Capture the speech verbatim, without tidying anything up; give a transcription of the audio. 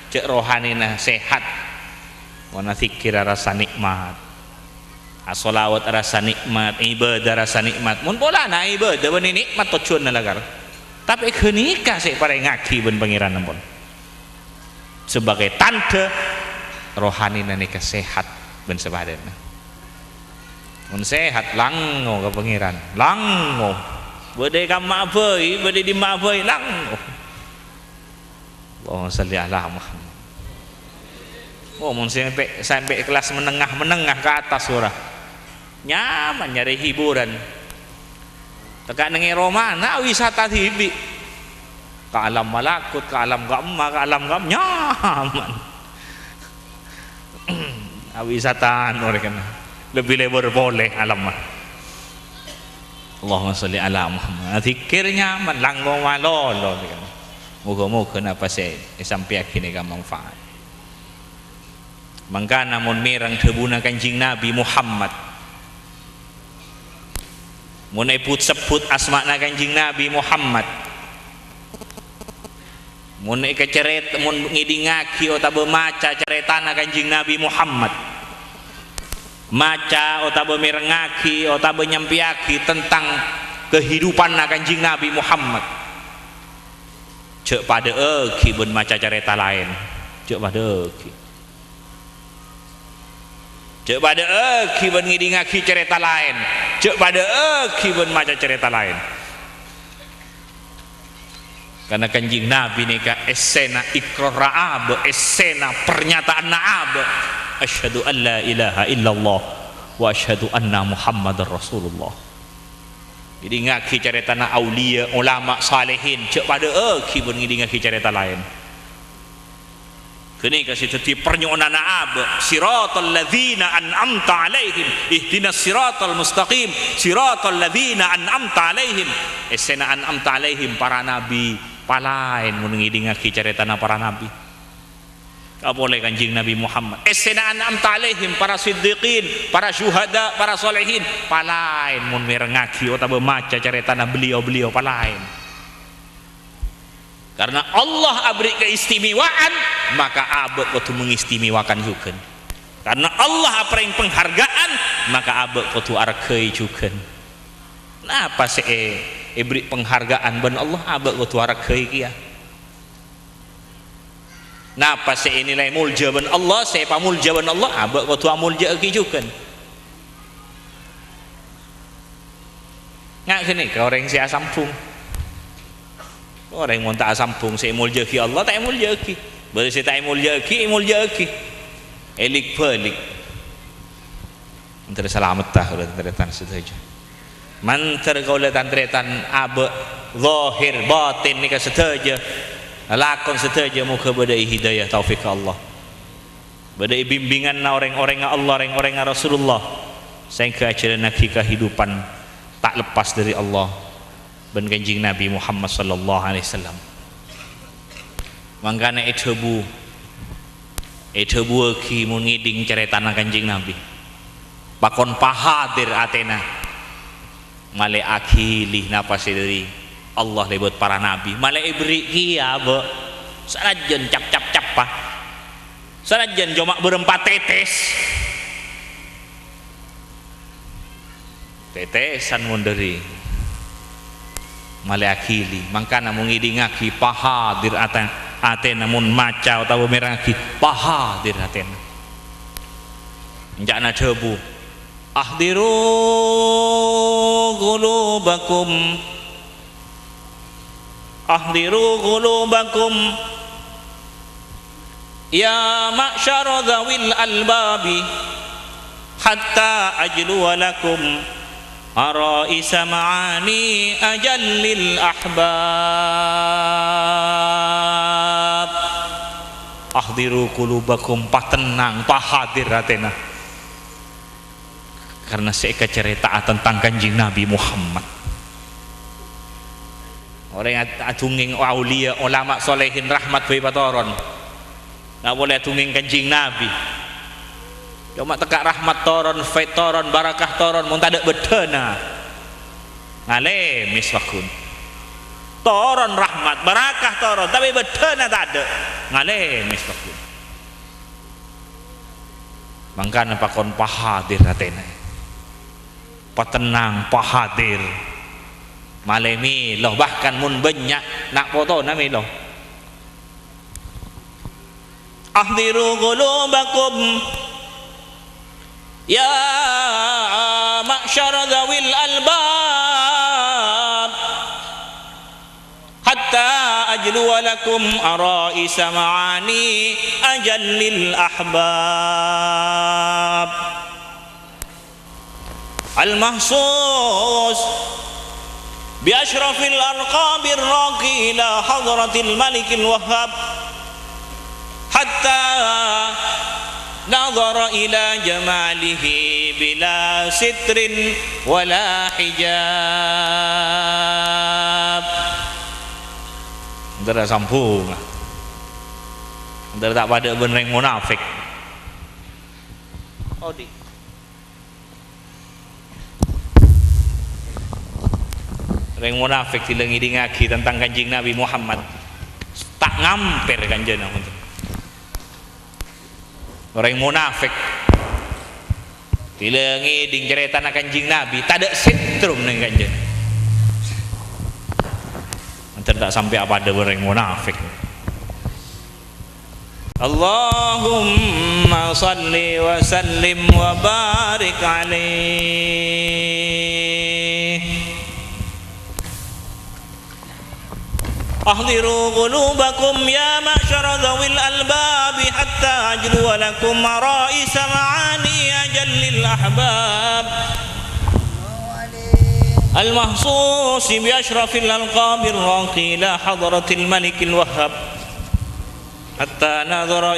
Jhâ' rohanina sehat. Mon adzikkir arassa nè'mat. Asholawat arassa nè'mat, ibadah arassa nè'mat. Mon polana ibadah bânnè nè'mat tojjhuwânna lakar. Tapè ghânèka sè èparèngaghi bân Pangèran ampon. Sabâgâi tandhâ rohanina nèka sehat bân sapadâna. Mon sehat, langngo ka Pangèran. Langngo. Bâdâ è kamma'a bhâi, bâdâ è dimma'a bhâi, langngo. Allahumma shalli ala Muhammad. Oh, mon sampè', sampè' kelas menengah, menengah ke atas ora. Nyaman nyarè hiburan. Teka' neng è romana, wisata dhibi'. Ka alam malakut, ka alam ka'emma, ka alam ka'em-, nyaman. Awisata anu rè kèna. Lebbi lèbâr polè alamma. Allahumma shalli ala Muhammad. Dzikir nyaman, langngo malolo. Moga-moga napa sè èsampèyaghi nèka manfaat. Mangkana mon mèreng dhâbuna Kanjeng Nabi Muhammad, mon èbut-sebbut asmana Kanjeng Nabi Muhammad, mon èkacarèt-, mon ngèdingngaghi otabâ maca carètana Kanjeng Nabi Muhammad, maca otabâ mèrengngaghi otabâ nyampèyaghi tentang kehidupanna Kanjeng Nabi Muhammad, jhâ' padhâ'âghi bân maca carèta laèn. Jhâ' padhâ'âghi. Jhâ' padhâ'âghi bân ngèdingngaghi carèta laèn. Jhâ' padhâ'âghi bân maca carèta laèn. Karna Kanjeng Nabi nèka èssèna iqrarra abâ', èssèna parnyataanna abâ'. "Asyhadu an la ilaha illallah wa asyhadu anna Muhammadar Rasulullah." Ngèdingngaghi carètana auliya, ulama, salihin, jhâ' padhâ'âghi bân ngèdingngaghi carèta laèn. Ghânèka sè dhâddhi parnyo'onanna abâ', "Shiratal ladzina an'amta 'alaihim, ihdinas shiratal mustaqim, shiratal ladzina an'amta 'alaihim." Èssèna an'amta 'alaihim, para nabi, palaèn mon ngèdingngaghi carètana para nabi. Kapolè Kanjeng Nabi Muhammad. Èssèna an'amta 'alaihim, para siddiqin, para syuhada, para shalihin, palaèn mon mèrengngaghi otabâ maca carètana beliau-beliau, palaèn. Karna Allah aberri' keistimewaan, maka abâ' kodhu mengistimewakan jhughân. Karna Allah aparèng penghargaan, maka abâ' kodhu arghâi jhughân. Napa sè è-, èberri' penghargaan bân Allah, abâ' kodhu arghâi kèya. Napa sè ènilai molja bân Allah, sè èpamolja bân Allah, abâ' kodhu amolja'aghi jhughân. Nga' ghânèka orèng sè asambhung. Orèng mon ta' asambhung, sè èmolja'aghi Allah, ta' èmolja'aghi. Bâdâ sè ta' èmolja'aghi, èmolja'aghi. Èlik-bâlik. Mandhâr salamedhâ kaulâ tan-tarètan sadhâjâ. Mandhâr kaulâ tan-tarètan abâ', zahir, batin nèka sadhâjâ, lakon sadhâjâ, moghâ bâdâi hidayah taufik Allah. Bâdâi bimbinganna orèng-orèngnga Allah, orèng-orèngnga Rasulullah, sehingga ajhâlannaghi kahidupan ta' lepas dâri Allah bân Kanjeng Nabi Muhammad sallallahu alaihi wasallam. Mangkana èdhâbu, èdhâbuwâghi mon ngèdhing carètana Kanjeng Nabi. Pakon pahadir atèna. Malè aghili napa sè dâri Allah lèbât para nabi. Malè èberri' kèya, bâ. Sanajjân cap-cap-cappa. Sanajjân coma bârâmpa tètès. Tètèsan mon dâri. Malè aghili, mangkana mon ngèdhingngaghi pahadir atè-, atèna, mon maca otabâ mèrengngaghi, pahadir atèna. Ca'na dhâbu, "Ahdiru qulubakum." Ahdiru qulubakum, ya ma'syara dzawil albabi, hatta ajluwa lakum ara'isa ma'ani ajallil ahbab. Ahdiru qulubakum, patennang, pahadir atèna. Karna sè èkacarèta'a tentang Kanjeng Nabi Muhammad. Orèng ad-, adhungngèng auliya, ulama, solehin, rahmat bhâi patoron. Nga' polè adhungngèng Kanjeng Nabi. Coma tekka' rahmat toron, faid toron, barakah toron, mon tadâ' bâddhâna. Ngalèmè swagun. Toron rahmat, barakah toron, tapè bâddhâna tadâ'. Ngalèmès paggun. Mangkana pakon pahadir atèna. Patennang, pahadir. Malè mèlo, bahkan mon bânnya' na' potona mèlo. Ahdiru qulubakum, ya ma'syara dzawil albab, hatta ajluwa lakum ara'isa ma'ani ajallil ahbab. Al-mahsus bi asyrafil alqabir raqi ila hadratil malikil wahhab, hatta nadhara ila jamalihi bila sitrin wala hijab. Entara sambung. Entara ta' padâ bân rèng munafik. Odi. Rèng munafik dilâ ngèdingngaghi tentang Kanjeng Nabi Muhammad, ta' ngampèr kanjâna, monten. Orèng munafik dilâ ngèding carètana Kanjeng Nabi, tadâ' sèttrom neng kanjâna. Monten ta' sampè' apadâ bân rèng munafik. Allahumma shalli wa sallim wa barik alaihi. Ahdiru qulubakum ya ma'syara dzawil albabi hatta ajluwa lakum ara'isa ma'ani ajallil ahbab. Al-mahsusi bi asyrafil alqabir raqi ila hadratil malikil wahhab. Hatta nadhara